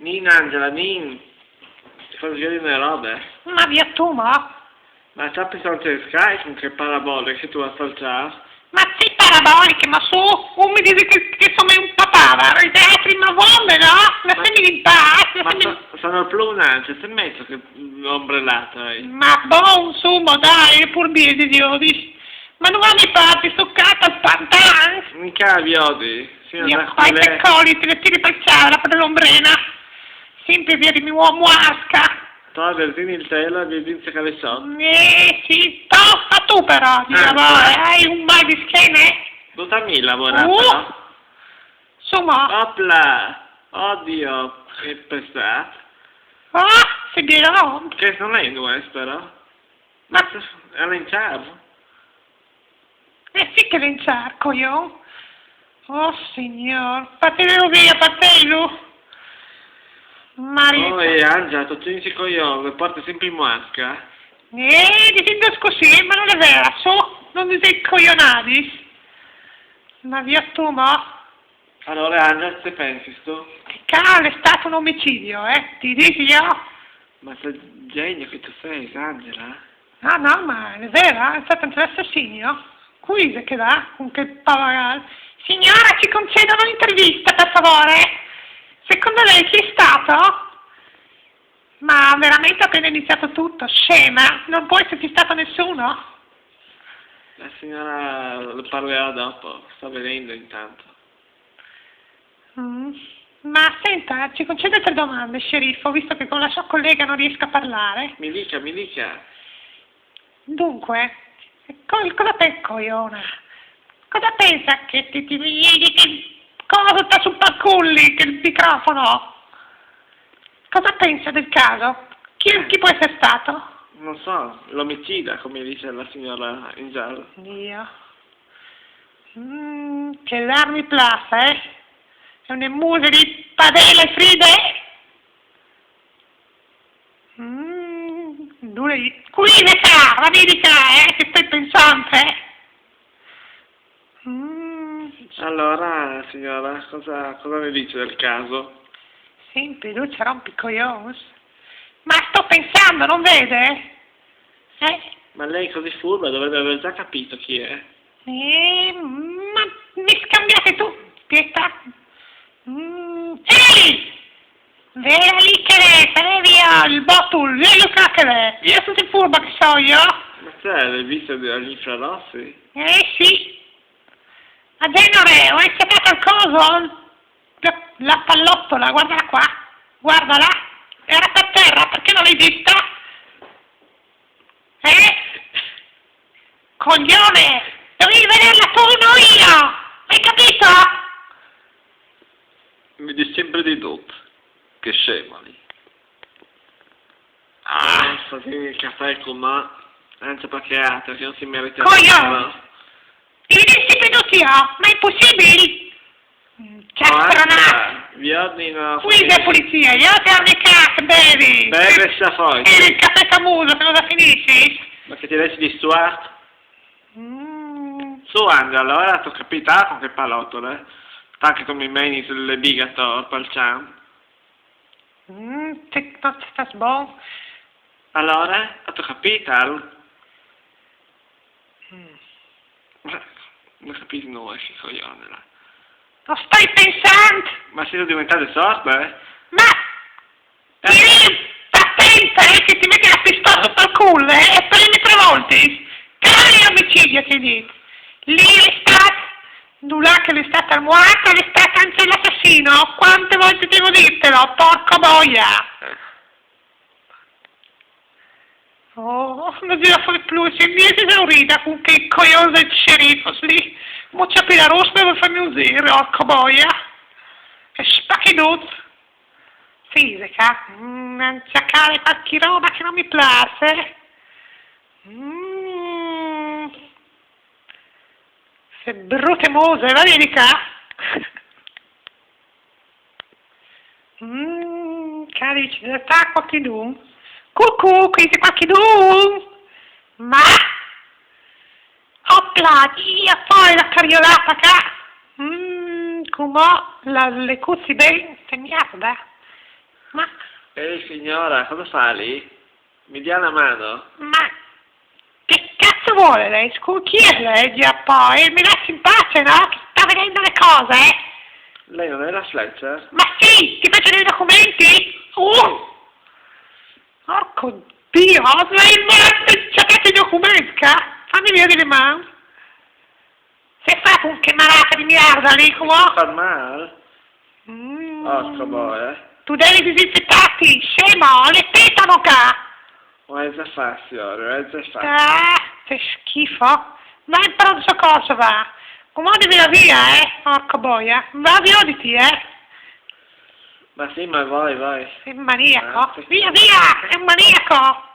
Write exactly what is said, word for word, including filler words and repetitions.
Nin, Angela, nin. Ti fasu viodi une robe. Ma via tu, ma. Ma ti pensi che te scapi cun che paraboliche che tu âs falciât? Ma sì, paraboliche, ma su, un mi dîs che, che soi un papavaro, i teatri, ma vuarda, no? Lassimi in pace, Ma lassimi... so, sono il plumnante, se metto che l'ombrellata hai. Ma bon, insomma, dai, pur bien di Dio, dici. Ma no mi parti, sto cazzo al pantan. Mica viodi, sì, Io fai te coli, te le tiri per ciara, per l'ombrena. Sempre via di mio muasca. Togliti il telo e vedi se cale ciò. Eh, sì, tosta tu però, di Ah, lavoro, sì. Hai un mal di schiena, eh? Dutami lavorare, Uh. però. Insomma, Opla! Oddio, che pesat. Ah, se dirò. Che non è in West, però. Ma è in ciao. Eh sì che le incerco io. Oh signor, partelo via, partelo. Maria. Oh, e Angela, tu ti dici coglione, le porti sempre in muasca. Eh, dicendo così, ma non è vera, su, non dite coglionadis. Ma via tu, mo. Allora, Angela, se pensi tu? Che cavolo, è stato un omicidio, eh? Ti dico io? Ma che genio che tu sei, Angela. No, no, ma è vera, è stato un assassinio. Qui se che va, con quel papagal. Signora, ci conceda un'intervista, per favore? Secondo lei chi è stato? Ma veramente appena iniziato tutto, scema, non può esserci stato nessuno? La signora le parlerà dopo, sta venendo intanto. Mm. Ma senta, ci conceda tre domande, sceriffo, visto che con la sua collega non riesco a parlare. Mi dica, mi dica. Dunque, co- cosa pensa, cogliona? Cosa pensa che ti, ti viene che cosa sta sul palcon lì, che il microfono? Cosa pensa del caso? Chi, chi può essere stato? Non so, l'omicida, come dice la signora in giallo. Dio. Mm, che l'armi plassa, eh? È una musa di padelle fride. Mm, dura di... Qui, vedi qua, ma vedi qua, eh, che stai pensando, eh? Mm, Allora, signora, cosa, cosa ne dice del caso? Senti, tu ci rompi i coglions. Ma sto pensando, non vede? Eh? Ma lei è così furba, dovrebbe aver già capito chi è. Eh, ma mi scambiate tu, aspetta. Mm, ehi! Vera lì che è, sarevi al botul, vero che è? Io sono il furbo che so io. Ma c'è le viste degli infrarossi? Eh sì. A genere, ho accettato il coso? La, la pallottola, guardala qua. Guardala. Era per terra, perché non l'hai vista? Eh? Coglione! Dovevi vederla tu, non io! Hai capito? Mi dice sempre di tutto. Che scemo lì. Ah, sta che caffè con me. Anzi, perché altro, che non si merita. Coglione! Ti vedi sempre tutti, oh? Ma è possibile? Mm, che stronata! Viodni, no. Qui c'è polizia, io ti ho le cazzo, bevi! Beve sta fuori. Bevi il caffè famoso, se non la finisci? Ma che ti resti di Stuart? Mm, Su, Angela, allora ti ho capito con che palottole. Tanto che tu mi meni le bigator, palcian. mm, te, no, te stai bon. Allora, ti ho capito? Mm. Ma non capisco nulla, che coglione là. Non stai pensando! Ma sei diventata sorda, eh? Ma io sta attenta, eh, che ti metti la pistola sotto il culo, eh, e per le tre volte. Cari omicidio, ti dico. Lì è stato, là che è stato il muerto, è stato anche l'assassino. Quante volte devo dirtelo, porco boia! Oh, non ce la fai più, se mi è esaurita con quei coglioni del sceriffo lì. Mo c'è appena rosso per farmi un zero, porco boia. E spacchi tutti. Sì, se ca... Mm, non cercare qualche roba che non mi piace. Mm. Se brutte mose, va via di qua. Mm, cari, ci sta qualchedun? Cucù, qui c'è qualchedun? Ma... Opla, via fuori la cariolata qua. Mm, come la le cuzzi ben, se mi guarda. Ma, Ehi signora, cosa fa lì? Mi dia una mano? Ma che cazzo vuole lei? Scu- chi è lei? Già poi mi lasci in pace, no? Che sta vedendo le cose, eh? Lei non è la Fletcher? Ma sì, ti faccio i documenti? Uh! Porco Dio, ma cercate i documenti, ca? Fammi vedere le mani. Se fa con che malata di merda lì, come? Fa male? Mm. Porco boia. Tu devi disinfettarti, scemo, le tetano, ca! Non è già fa, signore, non è già fa. Ah, che schifo. Vai in pronto soccorso, va. Come devi via, eh? Porco boia. Va via di ti, eh? Ma sì, ma vai, vai. Sei un maniaco. Ah, sì. Via, via, è un maniaco.